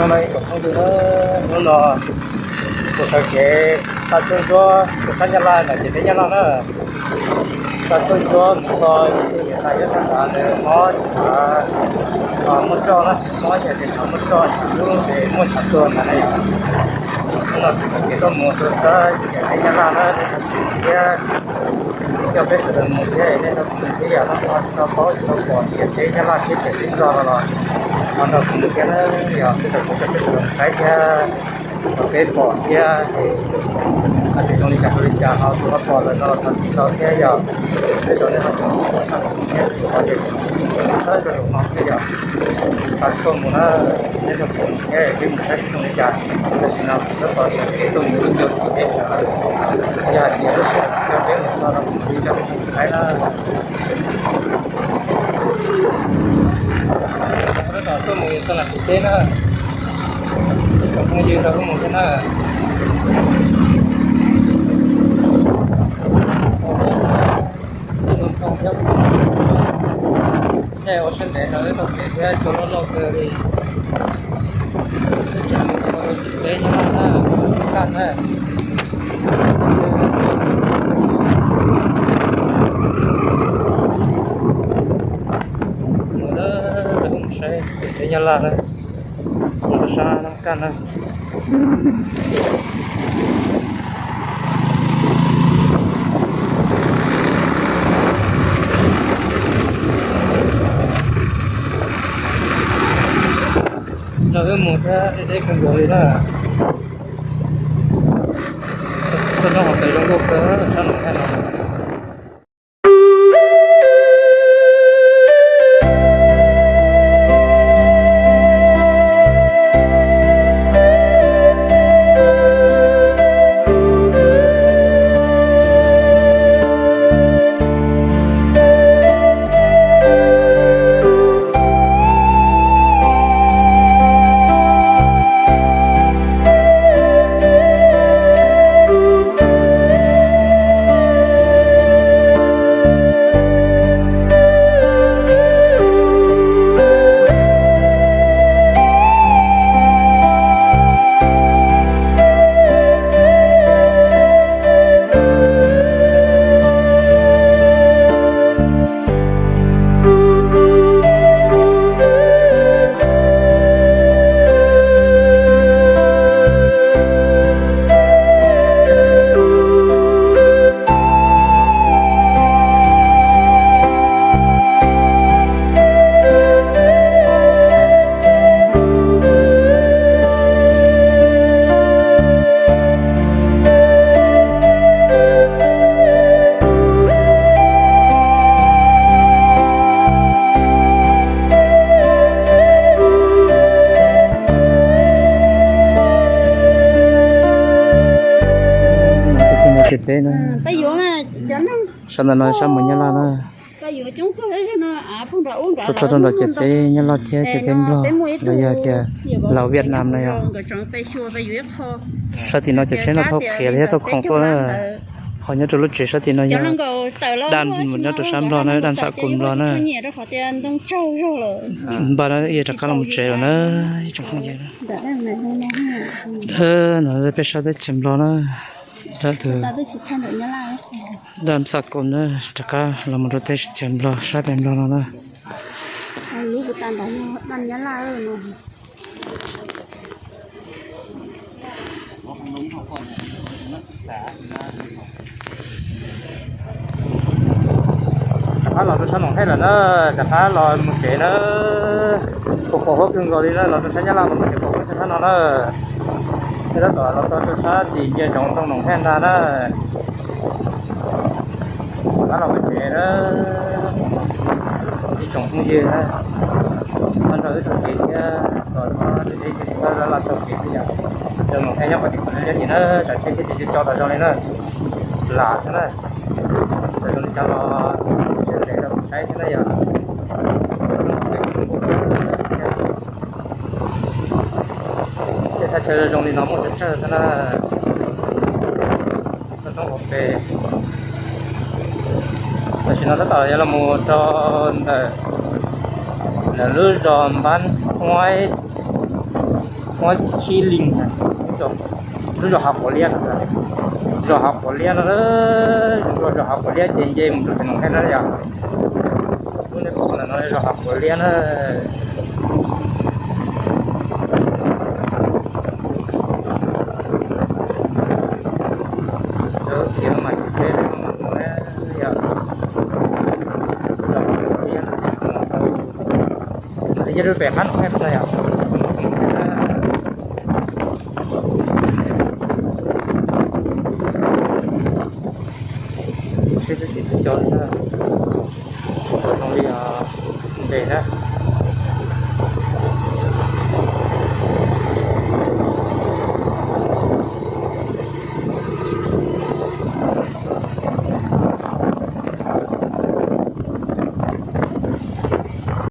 Ib tsoom phooj ywg na, hnub no kuv sawv kev xa tsuag ntsuab, kuv sab Nyab Laj no ces teb Nyab Laj na, xa tsuag ntsuab mus txog ib tug niam tais Yob Thaj Nrad nws mob tshav, mob roj na, mob yog tias tshav muaj roj, tshav dub es muaj tshav tuag ntawd na yom. Hnub no kuv sawv kev tuaj mus rau sab teb Nyab Laj na, nej tsis thiab, coj peb sawv daws mus thiab, nej tau mus thiab yom, nej tau paub tsis tau pom tias teb Nyab Laj thiab tias teb Nplog no los ho nrog kuv mus thiab na yom, tej zaum kuv coj peb sawv daws mus saib thiab, kom peb pom thiab es hais tias zoo li cas rau li cas ho tus ho pom lawm no los thov txim ntau thiab yom. Tej zaum nej ho pom thiab, kuv qhov tias kuv txhawb rau zaum no thiab yom. Txhawb tuaj mus na, nej nrog kuv mus thiab peb mus saib zoo li cas. Tam sim no kuv tab tom sawv kev tuaj mus ib ncua tim teb chaws, yog hais tias lub sij hawm coj peb mus txog no kuv mam li coj peb mus saib na. Tab tom tuaj mus txog nram tim teb na, tsoom phooj ywg nrog wb mus thiab na. Nej ua siab ntev rau wb tau kev thiab, cua loj loj kawg li. Wb tseem mus txog rau tim teb Nyab Laj na, Nyab Laj na. Mus na, wb mus saib tim teb Nyab Laj na, mus rau sab Nab Kaj na. Nrog wb mus thiab, deb deb kawg nkaus li na. Tuaj nrog hauv pes zoo nkauj kawg sab Noom Haj no. Ces teb na, sab ntawm no sab mus Nyab Laj na. Txog rau nram ces teb Nyab Laj thiab ces teb Nplog los yog tias Laus Viaj Nam no yog. Sab tim no ces tsheb no tau qhiav thiab tau khoom tuaj na. Ho nyob rau lub tsev sab tim no yog daj mus nyob rau sab Nplog na, daj ntxham kus Nplog na. Npaj na, rov qab los mus tsev lawm na, ib tsoom phooj ywg. No peb sab teb chaws Nplog na, daj ntxham kus na, rov qab los mus rau teb chaws Nplog sab pem Nplog no na. Rov qab los rau sab Noom Haj lawm na, rov qab los mus tsev na. Kuv pom huab kawg nkaus li na, los rau sab Nyab Laj los mus tsev pom huab rau sab no na. Peb tab tom los txog rau sab tim ntsia ntsoov ntoo Noom Haj ntag na. Rov qab los mus tsev na, ib tsoom phooj ywg na. Nrog wb taug kev thiab, los txog teb chaws Nplog laj taug kev xwb yom. Zoo Noom Haj nyob qhov tim kuv liab tim na, tsam tsheb thiab ces co tas zoo li na. Lam xwb na. Txawm zoo li cas los siab ntev rau kuv saib xwb na yom. Tej thaj chaw zoo li no muaj tsawg tsawg xwb na. Roob hauv pes. Tam sim no tab tom yuav los mus rau ntawm lawv lub zos Npab Huaib, Muab tshib leeg, lub zos Hav Quav Liab no, zos Hav Quav Liab no, zos Hav Quav Liab ces nce mus rau Pem Noom Hej na yom. Lub nej pom ntawm no zos Hav Quav Liab na. Khiav mas tsheb yog, yog rau pem qab Noom Hej no yom.